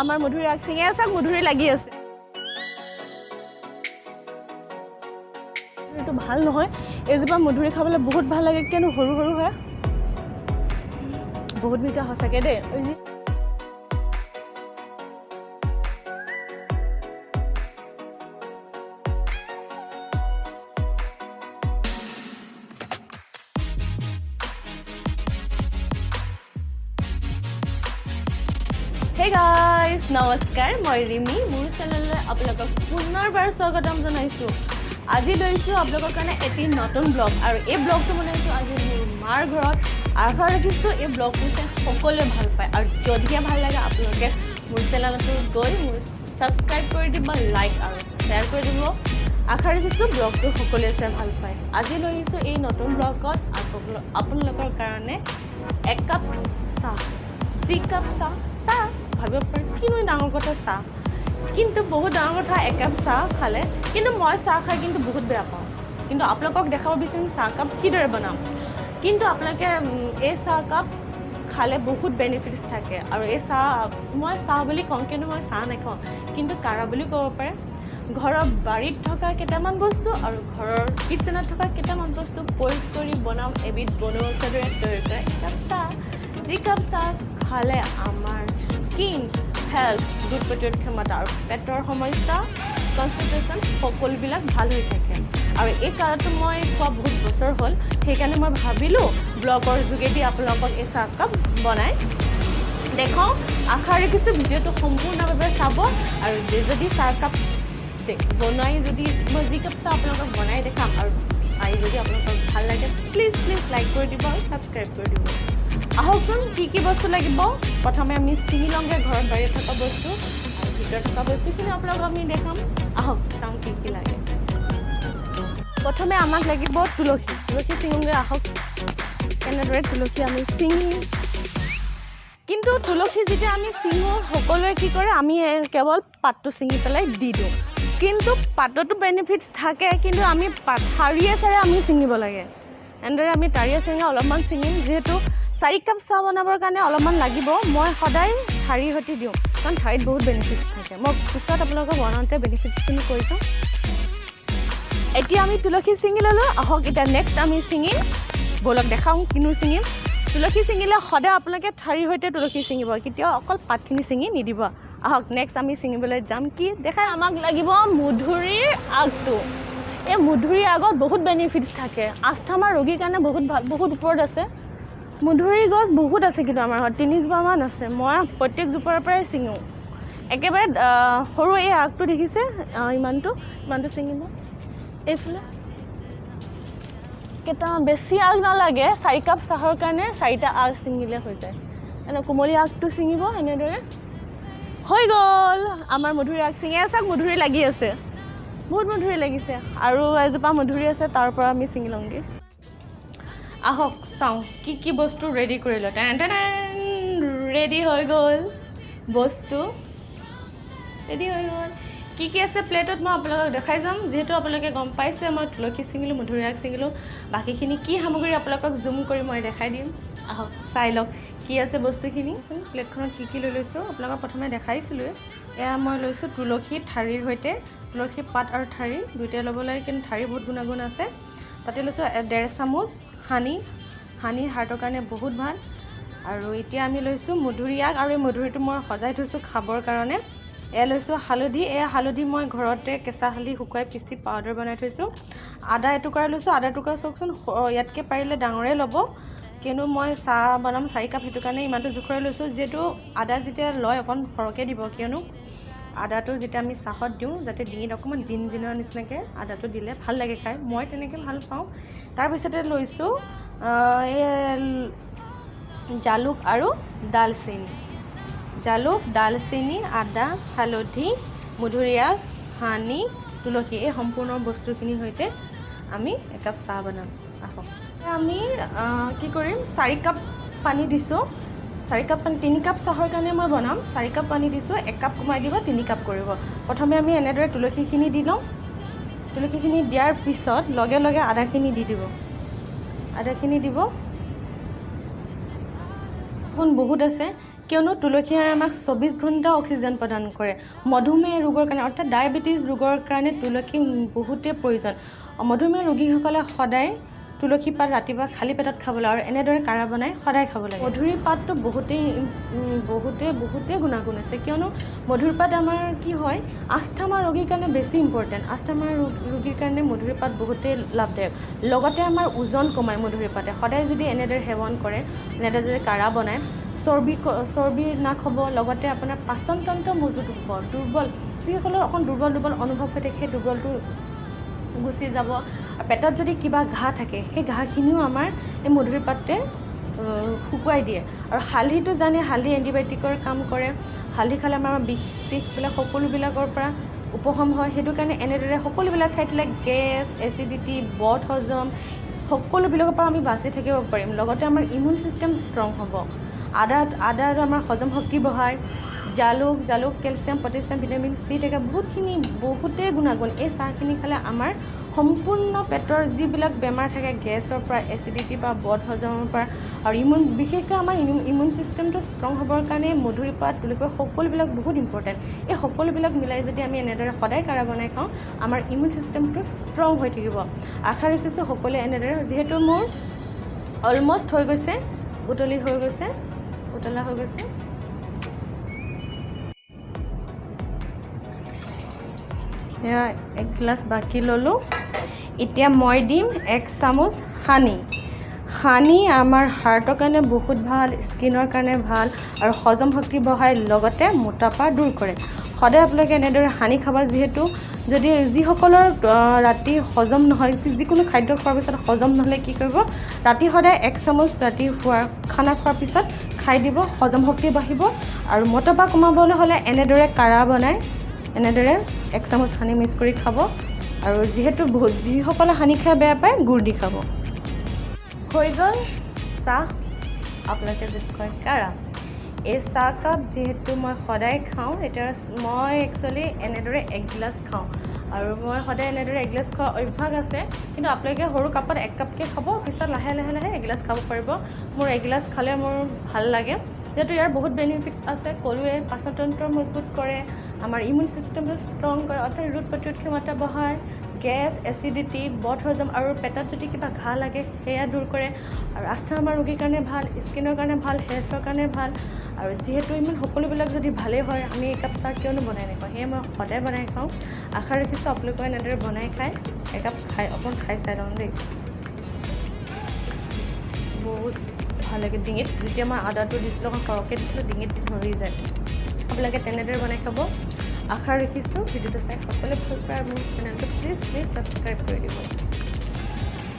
আমাৰ মধুৰি আগ ছিঙি আছে, মধুৰি লাগি আছে। এইটো ভাল নহয়, এইজোপা মধুৰি খাবলৈ বহুত ভাল লাগে, কিয়নো সৰু সৰু হয়, বহুত মিঠা সঁচাকৈ দেই। Hey guys, নমস্কাৰ, মই ৰিমি, মোৰ চেনেললৈ আপোনালোকক পুনৰবাৰ স্বাগতম জনাইছোঁ। আজি লৈছোঁ আপোনালোকৰ কাৰণে এটি নতুন ব্লগ, আৰু এই ব্লগটো বনাইছোঁ আজি মোৰ মাৰ ঘৰত। আশা ৰাখিছোঁ এই ব্লগটো চাই সকলোৱে ভাল পায়, আৰু যদিহে ভাল লাগে আপোনালোকে মোৰ চেনেলটো গৈ মোৰ ছাবস্ক্ৰাইব কৰি দিব, লাইক আৰু শ্বেয়াৰ কৰি দিব। আশা ৰাখিছোঁ ব্লগটো সকলোৱে চাই ভাল পায়। আজি লৈ আহিছোঁ এই নতুন ব্লগত আপোনালোকৰ কাৰণে একাপ চাহ, যি কাপ চাহ চাহ ভাবিব পাৰে কিনো ডাঙৰ কথা চাহ, কিন্তু বহুত ডাঙৰ কথা একাপ চাহ খালে। কিন্তু মই চাহ খাই কিন্তু বহুত বেয়া পাওঁ, কিন্তু আপোনালোকক দেখাব বিচাৰিম চাহকাপ কিদৰে বনাম। কিন্তু আপোনালোকে এই চাহকাপ খালে বহুত বেনিফিটছ থাকে। আৰু এই চাহ মই চাহ বুলি কওঁ, কিন্তু মই চাহ নাখাওঁ, কিন্তু কাৰা বুলি ক'ব পাৰে। ঘৰৰ বাৰীত থকা কেইটামান বস্তু আৰু ঘৰৰ কিটচেনত থকা কেইটামান বস্তু প্ৰয়োগ কৰি বনাম এবিধ বনৌষধেৰে তৈয়াৰ কৰা একাপ চাহ। যি কাপ চাহ খালে আমাৰ স্কিন হেল্থ, ৰোগ প্ৰতিৰোধ ক্ষমতা আৰু পেটৰ সমস্যা, কনষ্টিপেশ্যন সকলোবিলাক ভাল হৈ থাকে। আৰু এই কাৰাটো মই খোৱা বহুত বছৰ হ'ল, সেইকাৰণে মই ভাবিলোঁ ব্লগৰ যোগেদি আপোনালোকক এই চাহকাপ বনাই দেখাওঁ। আশা ৰাখিছোঁ ভিডিঅ'টো সম্পূৰ্ণভাৱে চাব, আৰু যদি চাহকাপ বনাই যদি মই যি কাপ চাহ আপোনালোকক বনাই দেখাম আৰু চাই যদি আপোনালোকক ভাল লাগে, প্লিজ প্লিজ লাইক কৰি দিব আৰু ছাবস্ক্ৰাইব কৰি দিব। আহকচোন কি কি বস্তু লাগিব। প্ৰথমে আমি ছিঙি লওঁগৈ ঘৰত বাৰীত থকা বস্তু আৰু ভিতৰত থকা বস্তুখিনি আপোনালোকক আমি দেখাম। আহক চাওঁ কি কি লাগে। প্ৰথমে আমাক লাগিব তুলসী। তুলসী ছিঙোগৈ আহক। কেনেদৰে তুলসী আমি ছিঙি, কিন্তু তুলসী যেতিয়া আমি ছিঙো সকলোৱে কি কৰে, আমি কেৱল পাতটো ছিঙি পেলাই দি দিওঁ। কিন্তু পাততো বেনিফিটছ থাকে, কিন্তু আমি ঠাৰিয়ে চাৰে আমি ছিঙিব লাগে। এনেদৰে আমি ঠাৰিয়ে ছিঙি অলপমান ছিঙিম, যিহেতু 4 কাপ চাহ বনাবৰ কাৰণে অলপমান লাগিব। মই সদায় ঠাৰিৰ সৈতে দিওঁ, কাৰণ ঠাৰিত বহুত বেনিফিটছ থাকে। মই পিছত আপোনালোকক বনাওঁতে বেনিফিটছখিনি কৈ যাম। এতিয়া আমি তুলসী ছিঙি ল'লোঁ। আহক এতিয়া নেক্সট আমি ছিঙিম, ব'লক দেখাওঁ কিনো ছিঙিম। তুলসী ছিঙিলে সদায় আপোনালোকে ঠাৰিৰ সৈতে তুলসী ছিঙিব, কেতিয়াও অকল পাতখিনি ছিঙি নিদিব। আহক নেক্সট আমি ছিঙিবলৈ যাম। কি দেখাই আমাক লাগিব মধুৰিৰ আগটো। এই মধুৰিৰ আগত বহুত বেনিফিটছ থাকে, আস্থামা ৰোগীৰ কাৰণে বহুত ভাল, বহুত ওপৰত আছে। মধুৰি গছ বহুত আছে, কিন্তু আমাৰ ঘৰত 3 জোপামান আছে। মই প্ৰত্যেকজোপাৰ পৰাই ছিঙোঁ। একেবাৰে সৰু এই আগটো দেখিছে, ইমানটো ইমানটো ছিঙিব। এইফালে কেইটা বেছি আগ নালাগে, 4 কাপ চাহৰ কাৰণে 4টা আগ ছিঙিলে হৈ যায়। এনে কোমলী আগটো ছিঙিব, এনেদৰে হৈ গ'ল আমাৰ মধুৰি আগ ছিঙি। চাওক মধুৰি লাগি আছে, বহুত মধুৰি লাগিছে। আৰু এজোপা মধুৰি আছে, তাৰ পৰা আমি ছিঙি লওঁগৈ। আহক চাওঁ কি কি বস্তু ৰেডি কৰিলোঁ। টেন টেন ৰেডি হৈ গ'ল, বস্তু ৰেডি হৈ গ'ল। কি কি আছে প্লেটত মই আপোনালোকক দেখাই যাম। যিহেতু আপোনালোকে গম পাইছে মই তুলসী ছিঙিলোঁ, মধুৰি আগ ছিঙিলোঁ, বাকীখিনি কি সামগ্ৰী আপোনালোকক জুম কৰি মই দেখাই দিম। আহক চাই লওক কি আছে বস্তুখিনি। প্লেটখনত কি কি লৈ লৈছোঁ আপোনালোকক প্ৰথমে দেখাইছিলোঁৱে। এয়া মই লৈছোঁ তুলসী ঠাৰিৰ সৈতে, তুলসী পাত আৰু ঠাৰি দুয়োটাই ল'ব লাগে, কিন্তু ঠাৰি বহুত গুণাগুণ আছে। তাতে লৈছোঁ 1.5 চামুচ হানি, হানি হাৰ্টৰ কাৰণে বহুত ভাল। আৰু এতিয়া আমি লৈছোঁ মধুৰি আগ, আৰু এই মধুৰিটো মই সজাই থৈছোঁ খাবৰ কাৰণে। এয়া লৈছোঁ হালধি, এয়া হালধি মই ঘৰতে কেঁচা হালধি শুকুৱাই পিচি পাউডাৰ বনাই থৈছোঁ। আদা এটুকুৰা লৈছোঁ, আদা টুকুৰা চাওকচোন ইয়াতকৈ পাৰিলে ডাঙৰে ল'ব, কিন্তু মই চাহ বনাম 4 কাপ, সেইটো কাৰণে ইমানটো জোখৰে লৈছোঁ। যিহেতু আদা যেতিয়া লয় অকণ সৰহকৈ দিব, কিয়নো আদাটো যেতিয়া আমি চাহত দিওঁ যাতে ডিঙিত অকণমান জিনজিনৰ নিচিনাকৈ আদাটো দিলে ভাল লাগে খাই, মই তেনেকৈ ভাল পাওঁ। তাৰপিছতে লৈছোঁ এই জালুক আৰু ডালচেনি, জালুক, ডালচেনি, আদা, হালধি, মধুৰি আগ, হানি, তুলসী, এই সম্পূৰ্ণ বস্তুখিনিৰ সৈতে আমি একাপ চাহ বনাম। আহক আমি কি কৰিম, 4 কাপ পানী দিছোঁ। 4 কাপ পানী, 3 কাপ চাহৰ কাৰণে মই বনাম। 4 কাপ পানী দিছোঁ, 1 কাপ কমাই দিব, 3 কাপ কৰিব। প্ৰথমে আমি এনেদৰে তুলসীখিনি দি লওঁ। তুলসীখিনি দিয়াৰ পিছত লগে লগে আদাখিনি দি দিব, আদাখিনি দিব। অকণ বহুত আছে, কিয়নো তুলসীয়ে আমাক 24 ঘণ্টা অক্সিজেন প্ৰদান কৰে। মধুমেহ ৰোগৰ কাৰণে অৰ্থাৎ ডায়েবেটিছ ৰোগৰ কাৰণে তুলসী বহুতেই প্ৰয়োজন। মধুমেহ ৰোগীসকলে সদায় তুলসী পাত ৰাতিপুৱা খালী পেটত খাব লাগে আৰু এনেদৰে কাঢ়া বনাই সদায় খাব লাগে। মধুৰি পাতটো বহুতেই বহুতেই বহুতেই গুণাগুণ আছে, কিয়নো মধুৰি পাত আমাৰ কি হয়, আস্থামা ৰোগীৰ কাৰণে বেছি ইম্পৰ্টেণ্ট। আস্থামা ৰোগীৰ কাৰণে মধুৰি পাত বহুতেই লাভদায়ক। লগতে আমাৰ ওজন কমায় মধুৰি পাতে। সদায় যদি এনেদৰে সেৱন কৰে, এনেদৰে যদি কাঢ়া বনায়, চৰ্বি নাশ হ'ব, লগতে আপোনাৰ পাচনতন্ত্ৰ মজবুত হ'ব। দুৰ্বল যিসকলৰ অকণ দুৰ্বল দুৰ্বল অনুভৱ হৈ থাকে, সেই দুৰ্বলটো গুচি যাব। আৰু পেটত যদি কিবা ঘাঁ থাকে, সেই ঘাঁখিনিও আমাৰ এই মধুৰি পাতে শুকুৱাই দিয়ে। আৰু হালধিটো জানে, হালধি এণ্টিবায়'টিকৰ কাম কৰে। হালধি খালে আমাৰ বিষ চিষবিলাক সকলোবিলাকৰ পৰা উপশম হয়। সেইটো কাৰণে এনেদৰে সকলোবিলাক খাই দিলে গেছ, এচিডিটি, বদ হজম সকলোবিলাকৰ পৰা আমি বাচি থাকিব পাৰিম। লগতে আমাৰ ইমিউন ছিষ্টেম ষ্ট্ৰং হ'ব। আদা আৰু আমাৰ হজম শক্তি বঢ়ায়। জালুক কেলছিয়াম, পটেছিয়াম, ভিটামিন চি থাকে, বহুতখিনি বহুতেই গুণাগুণ। এই চাহখিনি খালে আমাৰ সম্পূৰ্ণ পেটৰ যিবিলাক বেমাৰ থাকে, গেছৰ পৰা, এচিডিটি বা বদ হজমৰ পৰা, আৰু বিশেষকৈ আমাৰ ইমিউন ছিষ্টেমটো ষ্ট্ৰং হ'বৰ কাৰণে মধুৰি পাত, তুলসী পাত সকলোবিলাক বহুত ইম্পৰ্টেণ্ট। এই সকলোবিলাক মিলাই যদি আমি এনেদৰে সদায় কাঢ়া বনাই খাওঁ, আমাৰ ইমিউন ছিষ্টেমটো ষ্ট্ৰং হৈ থাকিব। আশা ৰাখিছোঁ সকলোৱে এনেদৰে, যিহেতু মোৰ অলমষ্ট হৈ গৈছে, উতলি হৈ গৈছে, উতলা হৈ গৈছে। এয়া এক গিলাচ বাকি ল'লোঁ। এতিয়া মই দিম 1 চামুচ সানি। সানি আমাৰ হাৰ্টৰ কাৰণে বহুত ভাল, স্কিনৰ কাৰণে ভাল আৰু হজম শক্তি বঢ়ায়, লগতে মোটাপা দূৰ কৰে। সদায় আপোনালোকে এনেদৰে সানি খাব। যিহেতু যদি যিসকলৰ ৰাতি হজম নহয়, যিকোনো খাদ্য খোৱাৰ পিছত হজম নহ'লে কি কৰিব, ৰাতি সদায় 1 চামুচ ৰাতি খানা খোৱাৰ পিছত খাই দিব, হজম শক্তি বাঢ়িব। আৰু মোটাপা কমাবলৈ হ'লে এনেদৰে কাঢ়া বনাই এনেদৰে 1 চামুচ সানি মিক্স কৰি খাব। আৰু যিহেতু বহুত যিসকলে সানি খাই বেয়া পায়, গুড় দি খাব। হৈ গ'ল চাহ, আপোনালোকে যদি কয় কাঢ়া। এই চাহকাপ যিহেতু মই সদায় খাওঁ, এতিয়া মই একচুৱেলি এনেদৰে 1 গিলাচ খাওঁ আৰু মই সদায় এনেদৰে 1 গিলাচ খোৱা অভ্যাস আছে। কিন্তু আপোনালোকে সৰু কাপত 1 কাপকৈ খাব, পিছত লাহে লাহে লাহে 1 গিলাচ খাব পাৰিব। মোৰ 1 গিলাচ খালে মোৰ ভাল লাগে, যিহেতু ইয়াৰ বহুত বেনিফিটছ আছে। ক'লোৱে, পাচনতন্ত্ৰ মজবুত কৰে, আমাৰ ইমিউন ছিষ্টেমটো ষ্ট্ৰং কৰে, অৰ্থাৎ ৰোগ প্ৰতিৰোধ ক্ষমতা বঢ়ায়, গেছ, এচিডিটি, বদ হজম আৰু পেটত যদি কিবা ঘাঁ লাগে সেয়া দূৰ কৰে। আৰু আস্থামা ৰোগীৰ কাৰণে ভাল, স্কিনৰ কাৰণে ভাল, হেল্থৰ কাৰণে ভাল। আৰু যিহেতু ইমান সকলোবিলাক যদি ভালেই হয়, আমি একাপ চাহ কিয়নো বনাই নাখাওঁ, সেয়ে মই সদায় বনাই খাওঁ। আশা ৰাখিছোঁ আপোনালোকেও এনেদৰে বনাই খায়। একাপ খাই অকণ খাই চাই লওঁ দেই, বহুত ভাল লাগে। ডিঙিত যেতিয়া মই আদাটো দিছিলোঁ, অকণ সৰহকৈ দিছিলোঁ, ডিঙিত ধৰি যায়। আপোনালোকে তেনেদৰে বনাই খাব। আশা ৰাখিছোঁ ভিডিঅ'টো চাই সকলোৱে ভাল পায় আৰু মোৰ চেনেলটো প্লিজ প্লিজ ছাবস্ক্ৰাইব কৰি দিব।